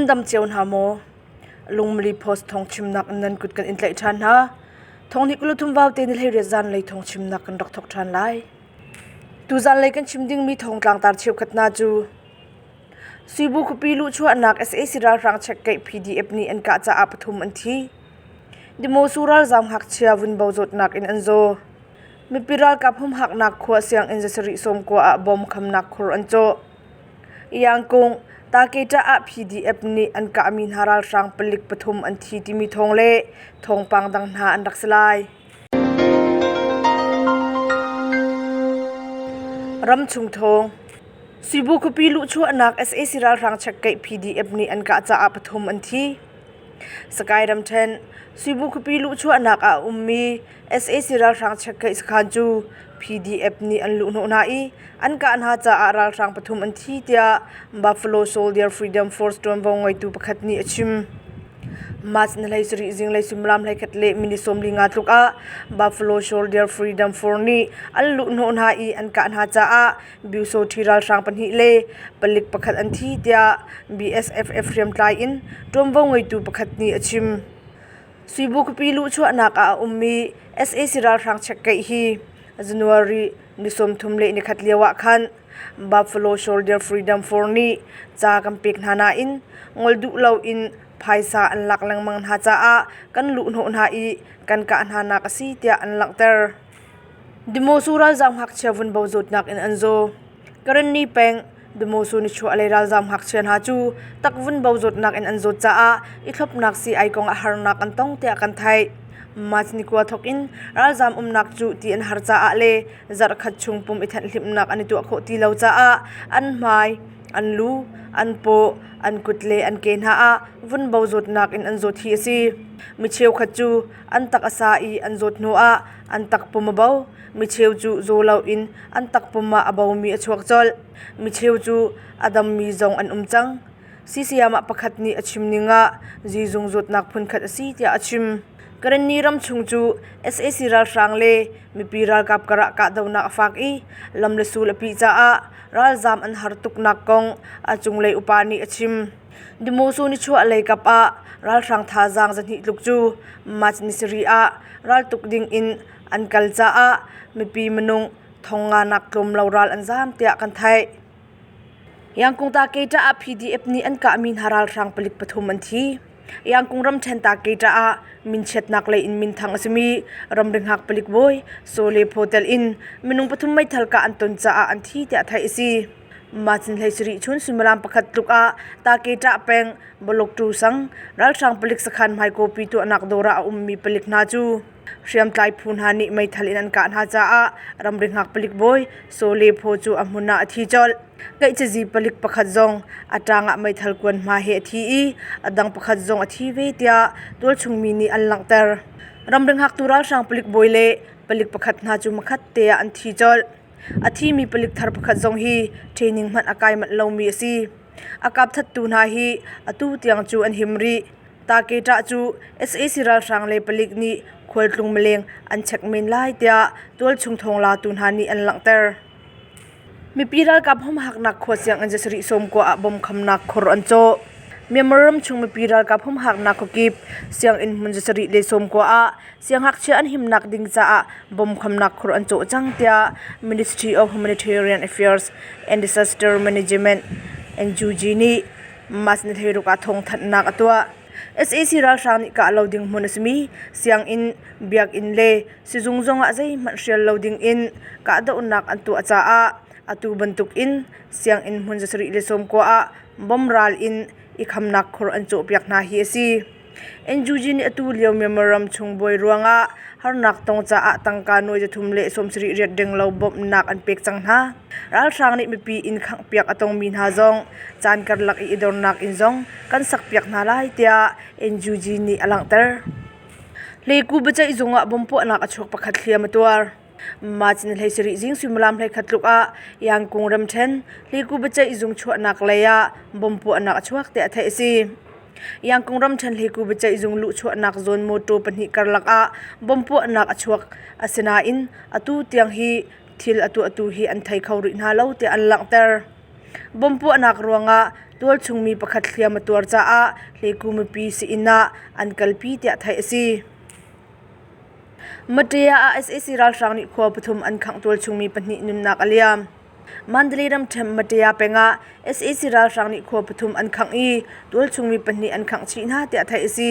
Nan dam cio hna maw? Lungmili Post thawngchimnak in nan kut kan in tlaih ṭhan hna. Thawng 23 vaute ni 18 zanlei thawngchimnak kan rak thawk ṭhan lai. Tu zanlei kan chim dingmi thawngtlang tar cheukhat hna cu Suibu khuapi luhchuahnak sac ralhrang chekkeih PDF nih an kah caah pathum an thi. Dimosu ralzaam ngakchia vunbo zawtnak in an zaw. Mipi ralkap humhaknak khua sianginn zasarih sawmkua ah bom khamnak khur an cawh. Iangkung, Taketa ah PDF nih an kahmi hna ralhrang palik pathum an thi timi thawng le thawngpang dang hna an rak si lai. Ramchung thawng. Sibu khuapi luhchuahnak sac ralhrang chekkeih PDF nih an kah caah pathum an thi. Sakai ramṭhen, Sibu khuapi luhchuahnak ah a ummi sac ralhrang chekkeih sakhan cu PDF nih an luhhnawh hna i an kah hna caah ralhrang pathum an thi tiah Buffalo Soldier Freedom Force ṭuanvo ngeitu pakhat nih a chim. March ni 17 zinglei suimilam 11 le minute 45 tluk ah Buffalo Soldier Freedom Force nih an luhhnawh hna i an kah hna caah Byusawṭhi ralhrang pahnih le palik pakhat an thi tiah BSFF hriamtlai in ṭuanvo ngeitu pakhat nih a chim. Suibu khuapi luhchuahnak ah a ummi sac ralhrang chekkeih hi January ni 31 lio ah khan Buffalo Soldier Freedom Force nih ca kan pek hna nain ngol duh loin phaisa an lak lengmang hna caah kan luhhnawh hna i kan kah hna nak a si tiah an langhter. Dimosu ralzaam ngakchia vunbo zawtnak in an zaw. Karenni peng Dimosu nichuahlei ralzaam ngakchia hna cu takvun bo zawtnak in an zawt caah i thlopnak sii-ai kong ah harnak an tong tiah kan theih. March ni kua thawk in ralzaam umnak cu ti an har caah le zarhkhat chung pum i thenhhlimhnak an i tuah khawh ti lo caah an hmai, an lu, an paw, an kut le an ke hna ah vunbo zawtnak in an zawt hi a si. Mi cheukhat cu an tak a sa i an zawt hnu ah an takpum a bo. Micheu cu zaw loin an takpum ah a bomi a chuak colh. Micheu cu a dammi zong an um cang. Sisayamah pakhat nih a chim ning ah zizung zawtnak phunkhat a si tiah a chim. Karenni ram chung cu sac ralhrang le mipi ralkap karah kahdohnak a fak i lam le sul a pih caah ralzaam an har tuknak kong a cunglei upa nih a chim. Dimosu nichuah lei kap ah ralhrang thazaang zahnih tluk cu March ni sarih ah raltuk ding in an kal caah mipi minung thong nga nak tlawm lo ral an zaam tiah kan theih. Yangkung Taketa ah PDF nih an kahmi hna ralhrang palik pathum an thi. Yangkung ramṭhen Taketa ah minchiatnak lei in minthang a simi ramri hngak palik bawi Sole Phaw tel in minung pathum meithal kah an ton caah an thi tiah theih a si. Mah cin hlei sarih chun suimilam pakhat tluk ah Taketa peng Baloktu sang ralhrang palik sakhan hmaikawpi tuahnak dawr ah a ummi palik hna cu Hriamtlai phu hna nih meithal in an kah hna caah ramri hngak palik bawi Sole Phaw cu a hmun ah a thi colh. Kaihcazi palik pakhat zong a ṭang ah meithal kuan hma he a thi i a dang pakhat zong a thi ve tiah tualchung mi nih an langhter. Ramri hngaktu ralhrang palik bawi le palik pakhat hna cu hmakhat te ah an thi colh. A thimi palik thar pakhat zong hi training hmanh a kai manh lomi a si. A kapthattu hna hi atu tiang cu an him rih. Taketa cu sac ralhrang le palik nih khualtlung mileng an check men lai tiah tualchung thawnglatu hna nih an langhter. Mipi ralkap humhaknak khua sianginn zasarih sawmkua ah bom khamnak khor an cawh. Myanmar ramchung mipi ralkap humhaknak khuakip sianginn hmun zasarih le sawmkua ah siangngakchia an himnak ding caah bom khamnak khor an cawh cang tiah Ministry of Humanitarian Affairs and Disaster Management NUG nih March ni 16 ah thawngthanhnak a tuah. Sac ralhrang nih kah lo ding hmun a simi sianginn, biakinn le sizung zongah zeihmanh hrial lo dingin kahdohnak an tuah caah atu bantukin sianginn hmun zasarih le sawmkua ah bom ral in i khamnak khor an cawhpiak hna hi a si. NUG nih atu lio Myanmar ram chung buai ruangah harnak tong caah tangka nuai 370 riat denglo bawmhnak an pek cang hna. Ralhrang nih mipi inn khanghpiak a tongmi hna zong caan karlak i i dornak inn zong kan sakpiak hna lai tiah NUG nih a langhter. Hleku biaceih zung ah bom puahnak a chuak pakhat hliam a tuar. March ni 17 zing suimilam 11 tluk ah Yangkung ramṭhen Hleku biaceih zung chuahnak lei ah bom puahnak a chuak tiah theih a si. Yangkung ramṭhen hleiku biaceihzung luhchuahnak zawn mawṭaw pahnih karlak ah bom puahnak a chuak. Asinain atu tiang hi thil a tuahtu hi an thei kho rih hna lo tiah an langhter. Bomb puahnak ruangah tualchung mi pakhat hliam a tuar caah Hleku mipi sii-inn ah an kalpi tiah theih a si. Maṭe ah sac ralhrang nih khua pathum an khangh tualchung mi pahnih nunnak a liam. Mandalay ramṭhen Maṭe peng ah sac ralhrang nih khua pathum an khangh i tualchung mi pahnih an khangh chih hna tiah theih a si.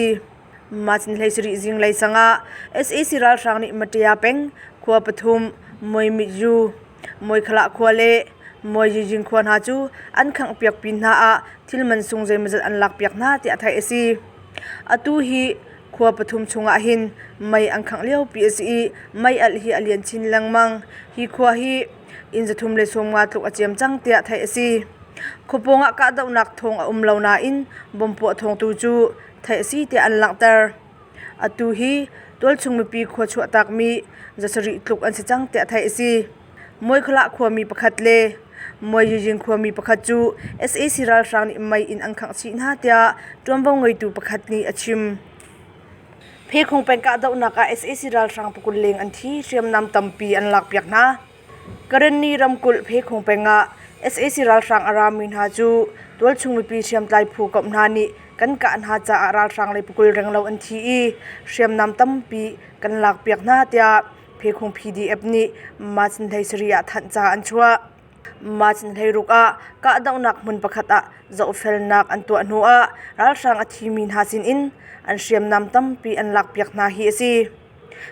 March ni 17 zinglei sang ah sac ralhrang nih Maṭe peng khua pathum Moimityu, Moikhalah khua le Moiyijing khua hna cu an khanghpiak pin hna ah thil mansung zeimawzat an lakpiak hna tiah theih a si. Atu hi khua pathum chungah hin mei an khangh liopi a si i mei alh hi a lian chin lengmang. Hi khua hi inn 350 tluk a ciam cang tiah theih a si. Khuapawng ah kahdohnak thawng a um lo nain bomb puah thawng tu cu theih a si tiah an langhter. Atu hi tualchung mipi khua chuahtakmi 700 tluk an si cang tiah theih a si. Muaikhalah khuami pakhat le Muaiyijing khuami pakhat cu sac ralhrang nih mei in an khangh chih hna tiah ṭuanvo ngeitu pakhat nih a chim. Phekhung peng kahdohnak ah sac ralhrang pakul leng an thi, hriamnam tampi an lakpiak hna. Karenni ramkulh Phekhung peng ah sac ralhrang a rami hna cu tualchung mipi hriamtlai phu komh hna nih kan kah hna caah ralhrang lei pakul renglo an thi i hriamnam tampi kan lakpiak hna tiah Phekhung PDF nih March 17 ah thanhca an chuah. March 16 ah kahdohnak hmun pakhat ah zohfelnak an tuah hnu ah ralhrang a thimi hna sinin an hriamnam tampi an lakpiak hna hi a si.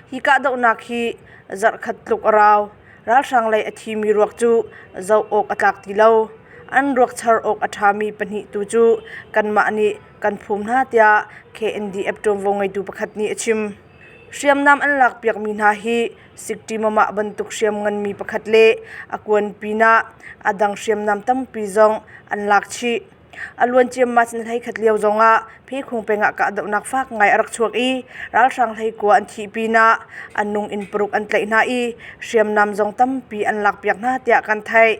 Hi kahdohnak hi zarhkhat tluk a rau. Ralhrang lei a thimi ruak cu zoh awk a tlak ti lo. An ruak char awk a ṭhami pahnih tu cu kanmah nih kan phum hna tiah KNDF ṭuanvo ngeitu pakhat nih a chim. Hriamnam an lakpiakmi hna hi Sikṭimamah bantuk hriam nganmi pakhat le a kuan pinah a dang hriamnam tampi zong an lak chih. A luancia March ni 11 lio zongah Phekhung peng ah kahdohnak fak ngai a rak chuak i ralhrang hleikua an thih pinah a nung in paruk an tlaih hna i hriamnam zong tampi an lakpiak hna tiah kan theih.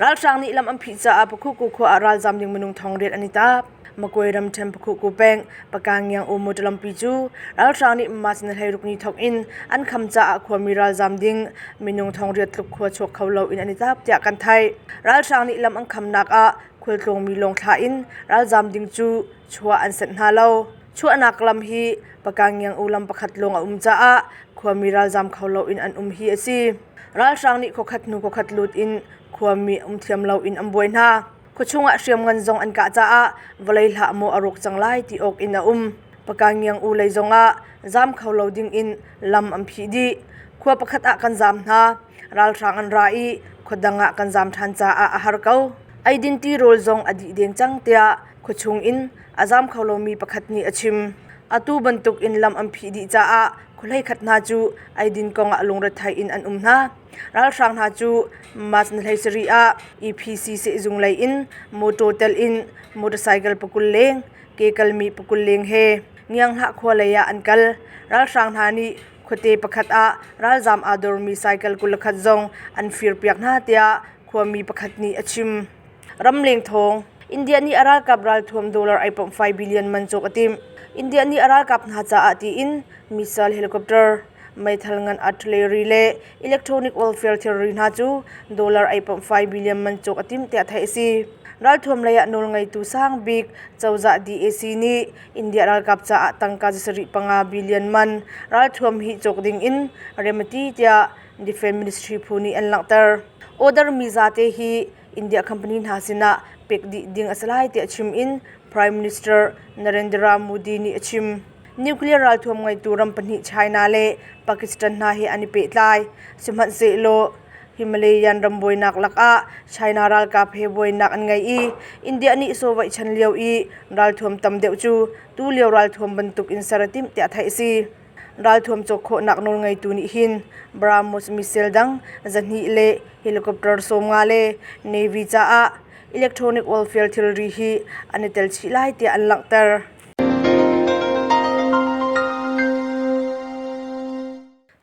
Ralhrang nih lam an phih caah Pakhuku khua ah ralzam ding minung thong riat an i tap. Makwe ramṭhen Pakhuku peng Pakangyang u motor lampi cu ralhrang nih March ni 16 ni thawk in an kham caah khuami ralzam ding minung thong riat tluk khua chuak kho loin an i tap tiah kan theih. Ralhrang nih lam an khamnak ah khualtlawngmi lawng thlah in ralzam ding cu chuah an senh hna lo. Chuahnak lam hi Pakangyang u lam pakhat lawng a um caah khuami ralzam kho loin an um hi a si. Ralhrang nih khuakhat hnu khuakhat lut in khuami um thiam loin an buai hna. Khuachung ah hriamngan zong an kah caah vawlei hlah maw a rawk cang lai ti awk in a um. Pakangyang u lei zongah zaam kho lo ding in lam an phih dih. Khua pakhat ah kan zaam hna. Ralhrang an ra i khuadang ah kan zaam ṭhan caah a har ko. Eidin tirawl zong a dih deng cang tiah khuachung in a zaam kho lomi pakhat nih a chim. Atu bantuk in lam an phih dih caah khuahlei khat hna cu eidin kong ah lungrethei in an um hna. Ralhrang hna cu March ni 17 ah EPC sehzung lei in motor tel in motorcycle pakul leng, ke kalmi pakul leng he Ngianghlah khua lei ah an kal. Ralhrang hna nih khuate pakhat ah ralzaam aa dormi cycle 21 zong an firpiak hna tiah khuami pakhat nih a chim. Ramleng thawng India nih a ralkap ralthuam dollar 8.5 billion man cawk a timh. India nih a ralkap hna caah tiin missile helicopter, meithal ngan artillery le electronic warfare thilri hna cu dollar 8.5 billion man cawk a timh tiah theih a si. Ralthuam lei ah nawlngeitu sang bik cozah DAC nih India ralkap caah tangka 7.5 billion man ralthuam hi cawk ding in rem a ti tiah Defense Ministry phu nih an langhter. Order mi zate hi India company hna sinah pek dih ding a si lai tiah chim in Prime Minister Narendra Modi nih a chim. Nuclear ralthuam ngeitu ram pahnih China le Pakistan hna hi an i pehtlai. Sihmanhsehlaw Himalayan ram buainak lakah China ralkap he buainak an ngei i India nih Soviet chan lio i ralthuam tam deuh cu tulio ralthuam bantuk in ser a timh tiah theih a si. Ralthuam cawk khawhnak nawlngeitu nih hin BrahMos missile dang 200 le helicopter 50 le Navy caah electronic warfare thilri hi an i tel chih lai tiah an langhter.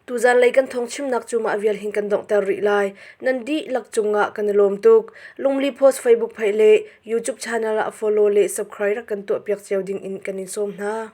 Tuzan lei kan thawngchimnak cu mah vial hin kan donghter rih lai. Nan dihlak cungah kan i lawm tuk. Lungli Post Facebook page le YouTube channel ah follow le subscribe rak kan tuahpiak cio ding in kan in sawm hna.